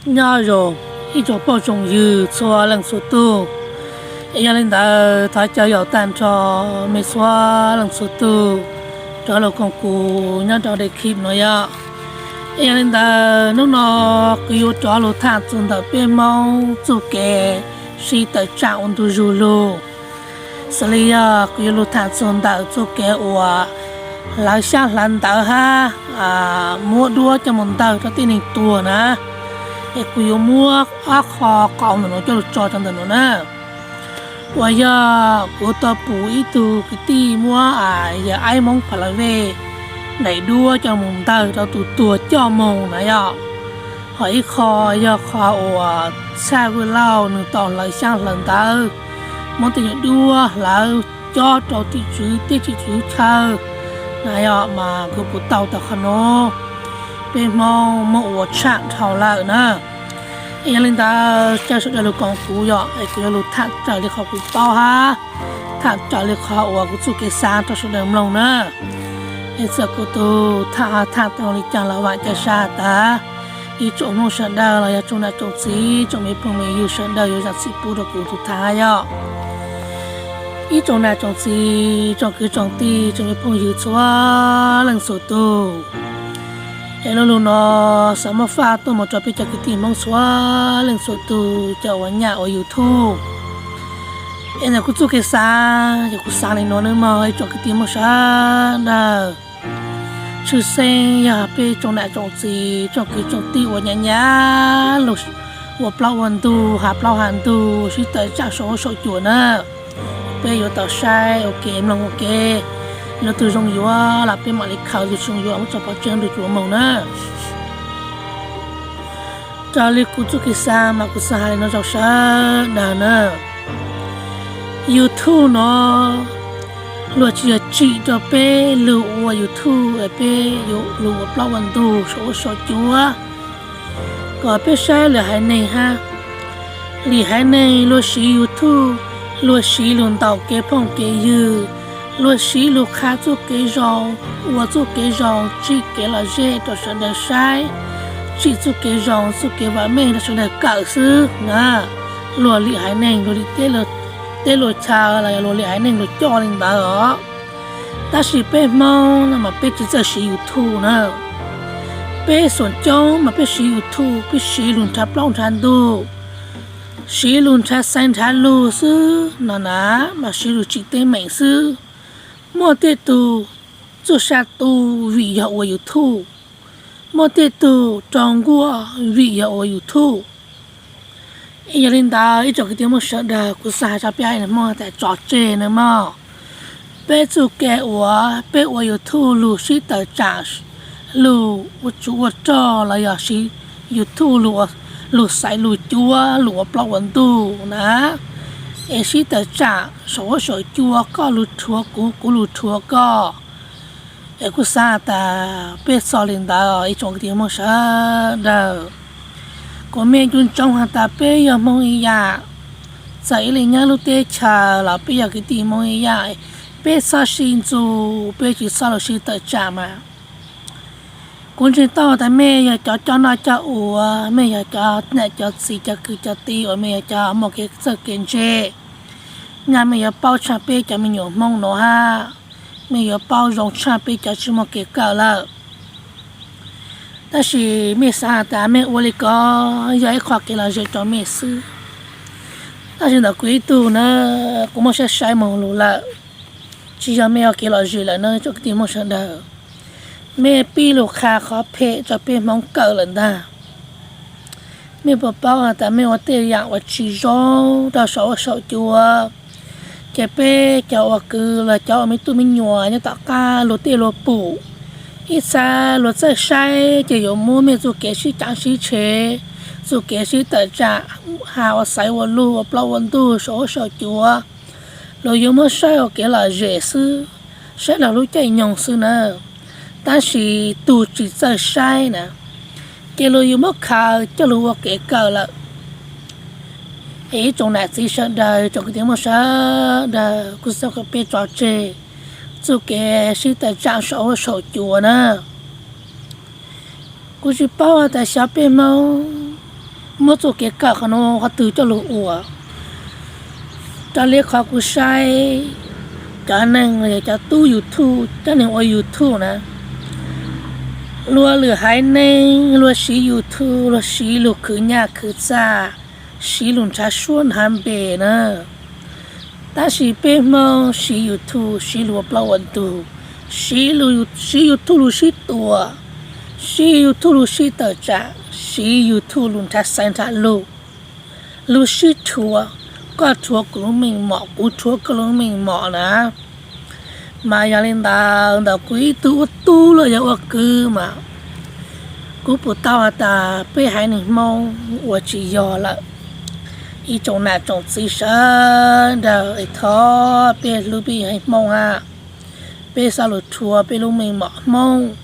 Nyob zoo ib tsoom phooj tsoom ywg txhua leej txhua tug. Es yog li ntawd thov caw yaum tag nrho mej txhua leej txhua tug rov los koom kuv nyob rau daim clip no yom. Es yog li ntawd hnub no kuv yuav rov lug tham txug ntawm peb Hmoob txuj kev sib tawm tsam ua ntu zug lug. Xws li yog kuv yuav lug tham txug ntawm txuj kev uas hlawv xyaab hlawv ntawv hab muab duab coj moog ntawg rau tej neeg tuag na. Es kuv yuav muab ob qho qauv ntawm nuav coj lug tso rau ntawm nuav na. Uas yog kuv tau pum ib tug kwv tij muab yawg Aib Hmoob Pha La Vej daim duab coj moog ntawg rau tug tuag coj moog na yom. Ho ib qho yog qhov uas Txhaj Vwj Lauj nwg tau hlawv xyaab hlawv ntawv muab tej nyuas duab hlawv cob rau tim tswv teb tim tswv chaw na yom, mas kuv pum tau tau qhov nuav peb Hmoob muab ua tshaj dhau lawm na. Es yog li ntawd caw sawv daws lug koom kuv yom, es kuv yuav lug tham raws li qhov kuv paub hab tham raws li qhov uas kuv txuj kev xaav rau sawv daws mloog na. Es txawm kuv tug tham tham tau li caag los vaam ca sa tas ib tsoom Hmoob sawv daws los yog tsoom nam tsoom txiv tsoom me phooj me ywg sawv daws yuav zaam txim pub rau kuv tug tham hab yom. Ib tsoom nam tsoom txiv tsoom kwv tsoom tij tsoom me phooj ywg txhua leej txhua tug, es lo lug no xaav muab faaj tuaj moog rau peb cov kwv tij Hmoob txhua leej txhua tug cov uas nyam ua YouTube. Es ntawm kuv txuj kev xaav yog kuv xaav li no nawb mog ib tsoom kwv tij Hmoob sawv daws. Tshwj xeeb yog peb tsoom nam tsoom txiv tsoom kwv tsoom tij uas nyam nyam lug ua plaub ua ntug has plaub has ntug sib tawm tsam saum huab saum cua na. Peb yuav tau saib ua ke mloog ua ke, lug tug zoo yuav los peb mam li khaws, tug tsi zoo yuav muab tso pov tseg rau cov moog na. Raws li kuv txuj kev xaav mas kuv xaav has li no rau sawv daws na. YouTube no luag tsis yog tsim rau peb lug ua YouTube es peb yuav lug ua plaub ua ntug saum huab saum cua kom peb saib lwm haiv neeg hab. Lwm haiv neeg luag siv YouTube, luag siv lug ntaus kev phooj kev ywg, luag siv lug qha txuj kev zoo, ua txuj kev zoo, tsim kev lom zem rau sawv daws saib, tsim txuj kev zoo txuj kev vam meej rau sawv daws kawm xwb na. Luag lwm haiv neeg, luag lwm teb luag chaw los yog luag lwm haiv neeg luag coj li ntawd os. Tab sis peb Hmoob no mas peb tsis txawj siv YouTube na. Peb xoom coob mas peb siv YouTube peb siv lug nrhav plaub nrhav ntug, siv lug nrhav xaiv nrhav lug xwb no na, mas siv lug tsim teeb meem xwb. Muaj tej tug txuj sa tu vim yog ua YouTube, muaj tej tug raug nkuaj vim yog ua YouTube. Yog li ntawd ib tsoom kwv tij Hmoob sawv daws, kuv xaav has rau peb haiv neeg Hmoob tas tso tseg nawb mog. Peb txuj kev uas peb ua YouTube lug sib tawm tsam, lug ua tsov ua rog los yog siv YouTube lug xaiv lug cuab lug ua plaub ua ntug na, es sib tawm tsam saum huab saum cua, koj lug rhuav kuv, kuv lug rhuav koj. Es kuv xaav tas peb txhob li ntawd ib tsoom kwv tij Hmoob sawv daws. Kuv mej nco ntsoov has tas peb yog Hmoob ib yam, txawm ib leeg nyob lub teb chaws los peb yog kwv tij Hmoob ib yam, peb txhob sib ntxub, peb tsis txhob lug sib tawm tsam mas. Kuv ntseeg tau tas mej yog cov coj noj coj ua, mej yog cov nam cov txiv cov kwv cov tij uas mej yog cov muaj kev txawj kev ntse, nyaj mej yuav paub tshaaj peb cov me nyuam Hmoob nuav hab, mej yuav paub zoo tshaaj peb cov tsis muaj kev kawm lawm. Tab sis mej xaav tas mej ua li ko yog ib qho kev lom zem rau mej xwb. Tab sis ntawm kuv ib tug na, kuv muab saib saib moog lug lawm, tsis yog mej ua kev lom zem lawm na tsoom kwv tij Hmoob sawv daws. Mej pib lug qha qhov phem rau peb Hmoob kawm lawm ntag. Mej puas paub has tas mej ua tej yam uas tsis zoo rau saum huab saum cua, ces peb cov ua kwv los cov ua me tub me nyuam nyob tom qab luag tej luag pum, ib txha luag txawj saib ces yuav muab mej txuj kev sib caav sib tshev, txuj kev sib tawm tsam, has ua xaiv ua lug ua plaub ua ntug saum huab saum cua, luag yuav muab saib ua kev lom zem xwb, saib raug lub caij nyoog xwb na. Tab sis tug tsis txawj saib na, ces luag yuav muab khaws coj lug ua kev kawm lawm. Es ib tsoom nam txiv sawv daws, tsoom kwv tij Hmoob sawv daws, kuv xaav kom peb tso tseg txuj kev sib tawm tsam saum huab saum cua na. Kuv tsis paub tas xyov peb Hmoob muab txoj kev kawm qhov nuav qhov twg coj lug ua. Raws li qhov kuv saib, cov neeg los yog cov tub YouTube, cov neeg ua YouTube na, luag lwm haiv neeg luag siv YouTube, luag siv lug khwv nyaj khwv txag, siv lug nrhav suab nrhav npe na. Tab sis peb Hmoob siv YouTube siv lug ua plaub ua ntug, siv, siv YouTube lug sib tua, siv YouTube lug sib tawm tsam, siv YouTube lug nrhav xaiv nrhav lug, lug sib rhuav, koj rhuav kuv lub meej mom, kuv rhuav koj lub meej mom na. Mas yog li ntawd, ntawm kuv ib tug ua tub los yog ua kwv mas kuv pum tau has tas peb haiv neeg Hmoob ua tsis yog lawm. Ib tsoom nam tsoom txiv sawv daws es thov peb hlub peb haiv Hmoob hab, peb txhob lug rhuav peb lub meej mom Hmoob,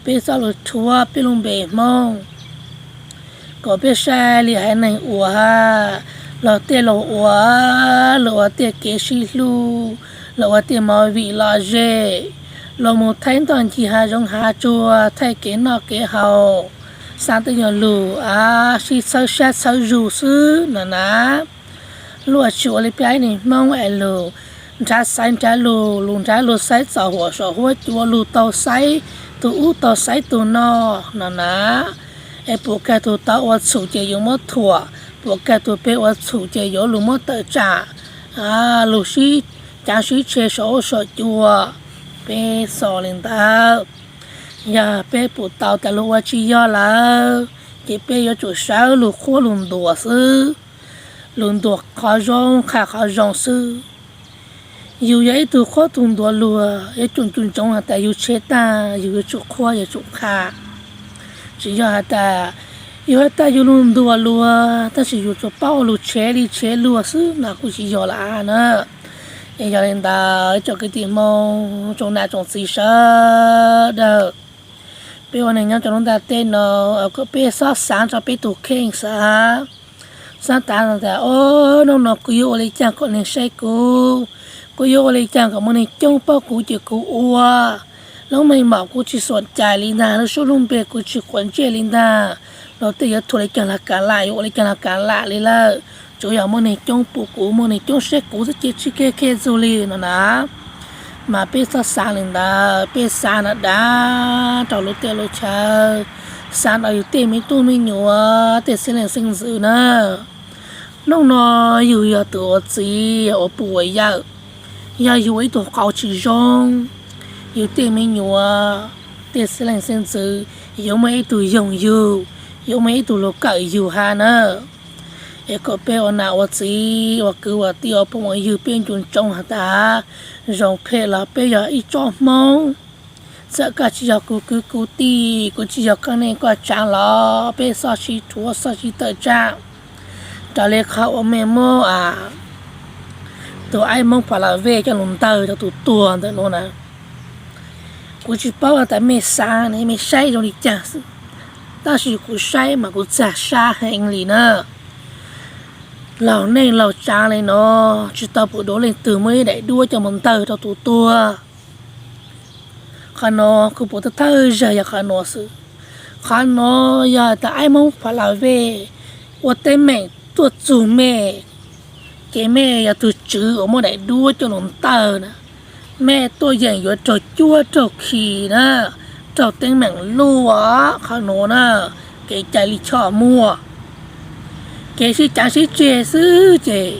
peb txhob lug rhuav peb lub npe Hmoob. Kom peb saib li haiv neeg ua hab, luag tej luag ua, luag ua tej kev sib hlub, luag ua tej movie lom zem, luag mus thaij ntoj ncig hav zoov hav tsuag, thaij kev noj kev haus, xaav tej nyuag lug a, sib txhawb sab txhawb zug xwb no na. Luag tsis ua li peb haiv neeg Hmoob es lug nrhav xaiv nrhav lug, lug nrhav lug xaiv txom huam saum huab cua, lug tau xaiv tug ub tau xaiv tug no no na. Es puas kawg tug tau ua txhum ces yuav muab thuam, puas kawg tug peb ua txhum ces yuav lug muab tawm tsam, lug sib caav sib tshe saum huab saum cua. Peb xav li ntawd, yog peb pum tau tas luag ua tsis yog lawm, ces peb yuav tsum sawv lug qhuab lug ntuas xwb, lug ntuas qhov zoo qha qhov zoo xwb. Yug yog ib tug qhuab tug ntuas luag, yuav tsum cum ntsoov has tas yug tshev tag yug yuav tsum qhuab yuav tsum qha. Tsis yog has tas yug has tas yug lug ntuas luag tab sis yug tsuas paub ua lug tshev li tshev luag xwb mas kuj tsis yog lawm na. Es yog li ntawd tsoom kwv tij Hmoob tsoom nam tsoom txiv sawv daws, peb ua neeg nyob rau lub ntiaj teb no, kom peb xob xaav rau peb tug kheej xwb. Xob xaav tas, o, hnub no kuv yuav ua li cas kom neeg saib kuv, kuv yuav ua li cas kom muaj neeg coob paub kuv ces kuv ua. Lub meej mom kuv tsis xuam cai li ntag, lub suab lub npe kuv tsis quav ntsej li ntag. Luag tej yuav thuam li caag los kav lam, yuav ua li caag los kav lam li lawm, tsuav yog muaj neeg coob pum kuv, muaj neeg coob saib kuv xwb ces tsis kev khe txug li no na. Mas peb txhob xav li ntawd, peb xav na dav rau lub teb lub chaw, xav rau yus tej me tub me nyuam, tej xeeb leej xeeb ntxwv na. Hnub no yus yog tus ua txiv ua puj ua yawm, yog yus ua ib tug qauv tsis zoo, yus tej me nyuam, tej xeeb leej xeeb ntxwv yuav muaj ib tug yoog yus, yuav muaj ib tug lug kawm yus hab na. Es kom peb ua nam ua txiv ua kwv ua tij ua phooj ua ywg peb cum ntsoov has tas, zoo phem los peb yog ib tsob Hmoob. Txawm koj tsis yog kuv kwv kuv tij, kuv tsis yog koj neej koj tsaav los peb xob sib rhuav xob sib tawm tsam. Raws li qhov uas mej muab tus aib Hmoob Pha La Vej coj lug ntawg rau tus tuag ntawm nuav na, kuv tsis paub has tas mej xaav ne mej saib zoo li cas xwb, tab sis kuv saib mas kuv txag sab heev li na. Laug neej laug tsaav li no, tsis tau pum dua leej twg muab ib daim duab coj mus ntawg rau tus tuag. Qhov nuav kuv pum thawj thawj zaug yog qhov nuav xwb. Qhov nuav yog tas aib Hmoob Pha La Vej ua teeb meem tuaj txug mej, ces mej yog tug tswv uas muab daim duab coj lug ntawg na. Mej tuaj yeem yuav raug cuab raug khi na, raug teeb meem luj. Qhov nuav na, kev cai lij choj muaj, kev sib caav sib tseg xwb ces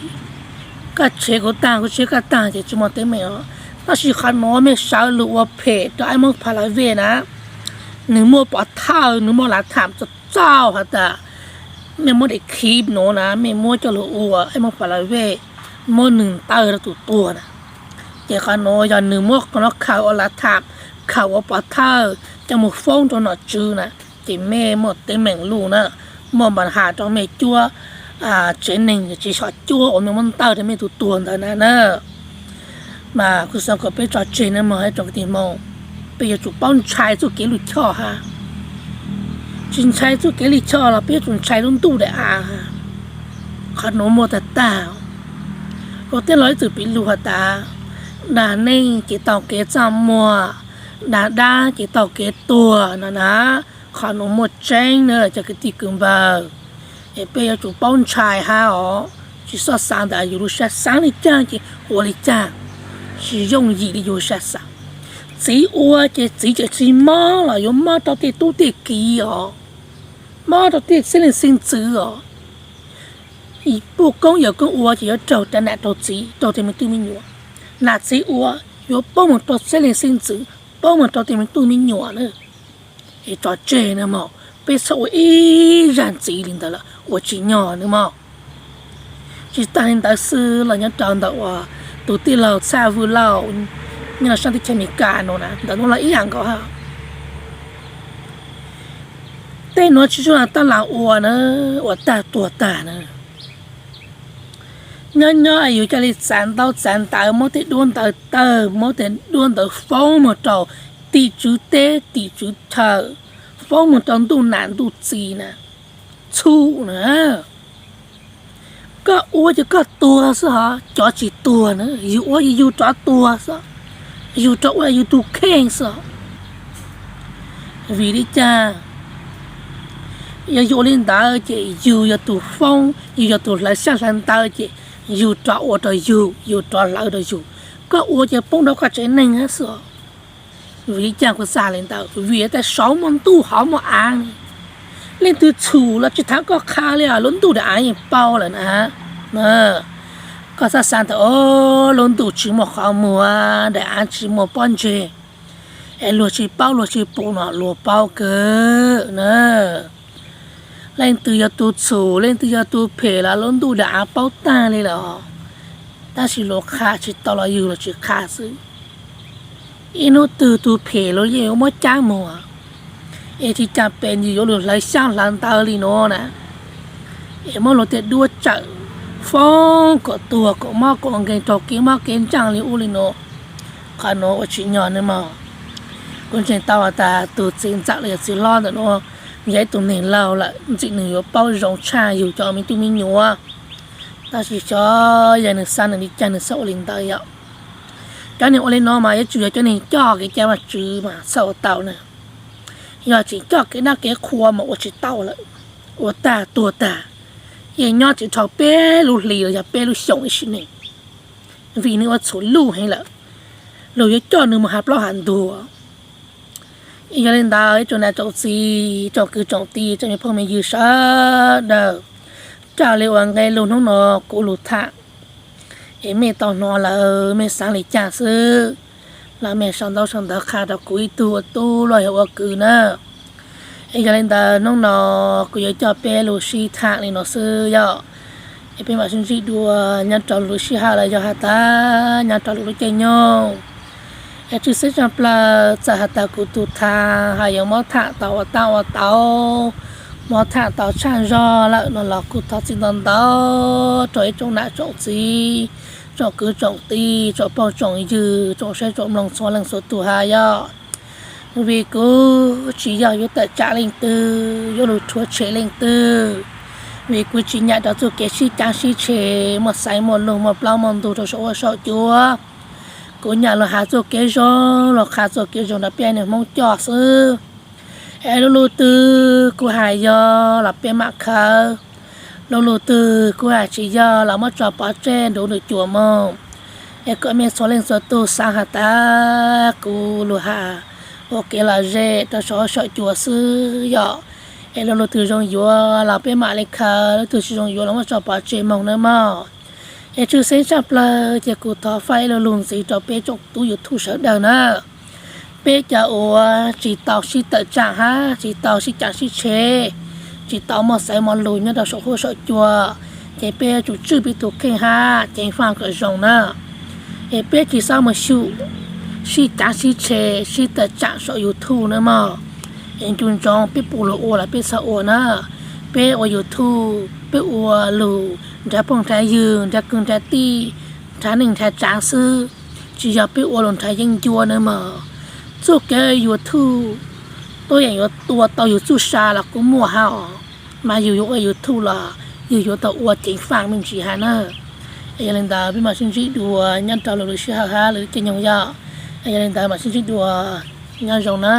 koj tshev kuv taag kuv tshev koj taag ces tsis muaj teeb meem os. Tab sis qhov nuav mej sawv lug ua phem rau aib Hmoob Pha La Vej na, nwg muaj pov thawj, nwg muaj lav tham txaus txaus has tas mej muab daim khib nuav na mej muab coj lug ua aib Hmoob Pha La Vej, muab nwg ntawg rau tus tuag na. Ces qhov nuav yog nwg muab qhov nuav khaws ua lav tham, khaws ua pov thawj coj mus foob rau nom tswv na, ces mej muaj teeb meem luj na, muaj npa has rau mej cuab tsev neeg, tsis txhob cuab uas mej muab ntawg rau mej tus tuag ntawd na na. Mas kuv xaav kom peb tso tseg na mog ib tsoom kwv tij Hmoob, peb yuav tsum paub ntshai txuj kev lij choj hab. Tsis ntshai txuj kev lij choj los peb yuav tsum ntshai lub ntuj daim av. Qhov nuav muaj tag tag. Luag tej laug ib txwm piv lug has tas, dag neej ces tau kev txaj muag, dag dab ces tau kev tuag no na. Qhov nuav muaj tseeb na cov kwv tij kwv npawg. Es peb yuav tsum paub ntshai hab os, tsis txhob xav ntawm yus lub sab xav li cas ces ua li cas, tsis yooj yim li yus sab xav. Txiv ua ces txiv tseem tsis mob los yuav mob rau tej tub tej kiv os, mob rau tej xeeb leej xeeb ntxwv os. Puj koob yawm koob ua ces yuav raug rau nam raug txiv raug tej me tub me nyuam. Nam txiv ua yuav poob mus rau xeeb leej xeeb ntxwv, poob mus rau tej me tub me nyuam na. Es tso tseg na mog, peb txhob ua ib zaj ntxiv li ntawd lawm ua tsis nyog na mog. Tsis tas li ntawd xwb los nyob rau ntawm uas tus tij laug Txhaj Vwj Lauj nyob sab teb chaws Amelikas no na, ntawm no los ib yam nkaus hab. Tej nuav tsis tsuas tab lam ua na, ua tag tuag tag na. Nyob nyob yus ca li txav ntaub txav ntawv muab tej duab ntawv tawg, muab tej duab ntawv foob mus rau tim tswv teb tim tswv chaw, foob mus rau ntuj nam ntuj txiv na, txhum na. Koj ua ces koj tuag xwb hos, cov tsis tuag na yus ua ces yus rov tuag xwb, yus rov ua yus tus kheej xwb. Vim li cas? Yog yus ua li ntawd ces yus yog tus foob, yus yog tus hlawv xyaj hlawv ntawv ces yus rov ua rau yus, yus rov hlawv rau yus. Koj ua ces poob rau koj tsev neeg xwb. Vim li cas kuv xav li ntawd? Vim tias saud muaj ntuj hauv muaj av. Leej twg txhum los tsis thaum koj qha li os, lub ntuj daim av yeej paub lawm na. Koj xav xav ntawm lub ntuj tsis muaj qhov muag, daim av tsis muaj pob ntseg, es luag tsis paub luag tsis pum no luag paub kawg na. Leej twg yog tus txhum, leej twg yog tus phem los lub ntuj daim av paub tag li lawm, tab sis luag qha tsis tau los yus los tsis qha xwb. Ib hnub twg tus phem los yeej yuav muab cab mus, es tsis cas pes yus yuav lug hlawv xyab hlawv ntawv li no na, es muab luag tej duab tsawm foob kom tuag kom mob kom nkeeg raug kev mob kev ntsaj li ub li no. Qhov no ua tsis nyog ne mog. Kuv ntseeg tau has tas tus txiv ntxawm los yog txiv hlob ntawm no yog ib tug neeg laug lawm, ntxim nws yuav paub zoo tshaj yus cov me tub me nyuam. Tab sis xyov yog nws xav nws li cas nws xav ua li ntawd yom. Cov neeg ua li no mas yuav tsum yog cov neeg coj kev cai Vajtswv mas txhawj ua tau na. Yog tseem coj kev dab kev qhua mas ua tsis tau lawm, ua tag tuag tag, yeej nyob tsis dhau peb lub hlis los yog peb lub xyoos ib sim neej, vim nws ua txhum luj heev lawm, luag yuav coj nws mus has plaub has ntug. Yog li ntawd ib tsoom nam tsoom txiv, tsoom kwv tsoom tij, tsoom me phooj me ywg sawv daws, raws li uas nqe lus hnub no kuv lug tham, es mej tau hnov lawm mej xaav li cas xwb, los mej sau ntaub sau ntawv qha rau kuv ib tug ua tub los yog ua kwv na. Es yog li ntawd hnub no kuv yuav coj peb lug sib tham li no xwb yom. Es peb mam sib ntsib dua nyob rau lub sij hawm los yog has tas nyob rau lub caij nyoog. Es tshwj xeeb tshaj plaws txawm has tas kuv tus tham hais yuav muab tham tau ua tab ua tau, muab tham tau tshaj zog lawm no los kuj thov txim ntau ntau rau ib tsoom nam tsoom txiv, tsoom kwv tsoom tij, tsoom phooj tsoom ywg, tsoom saib tsoom mloog txhua leej txhua tug hab yom. Vim kuv tsis yog yuav tawm tsam leej twg, yuav lug rhuav tshem leej twg, vim kuv tsis nyam rau txuj kev sib cav sib tshem, muaj xaiv muaj lug, muaj plaub muaj ntug rau saum huab saum cua. Kuv nyam lug has txuj kev zoo, lug qha txuj kev zoo rau peb neeg Hmoob coj xwb. Es lub lub twg kuv hais yog los peb mam khawv, lub lub twg kuv hais tsis yog los muab tso pov tseg nrug nws cuam moog. Es kom mej txhua leej txhua tug xaav has tas kuv lug has ua kev lom zem rau saum huab saum cua xwb yom. Es lub lub twg zoo yuav los peb mam li khawv, lub twg tsis zoo yuav los muab tso pov tseg moog nawb mog. Es tshwj xeeb tshaj plaws ces kuv thov faib ib lo lug ntxiv rau peb tsoom tub YouTube sawv daws na. Peb cov uas tsis tau sib tawm tsam hab tsis tau sib cav sib tshem, tsis tau muaj xaiv muaj lug nyob rau saum huab saum cua, ces peb yuav tsum tswj peb tug kheej hab ceev faj kom zoo na. Es peb tsis xob mus xyum sib cav sib tshem sib tawm tsam saum YouTube na mog. Es nco ntsoov peb puas lug ua los peb txhob ua na. Peb ua YouTube peb ua lug nrhav phooj nrhav ywg, nrhav kwv nrhav tij, nrhav neej nrhav tsav xwb, tsis yog peb ua lug nrhav yeeb ncuab na mog. Txuj kev YouTube tuab yeem yuav tua tau yug txuj sa los kuj muaj hab os, mas yug yuav ua YouTube los yug yuav tau ua ceev faj me ntsis hab na. Es yog li ntawd peb mam sib ntsib dua nyob rau lwm lub sij hawm hab lwm caij nyoog yom. Es yog li ntawd mam sib ntsib dua, nyob zoo na.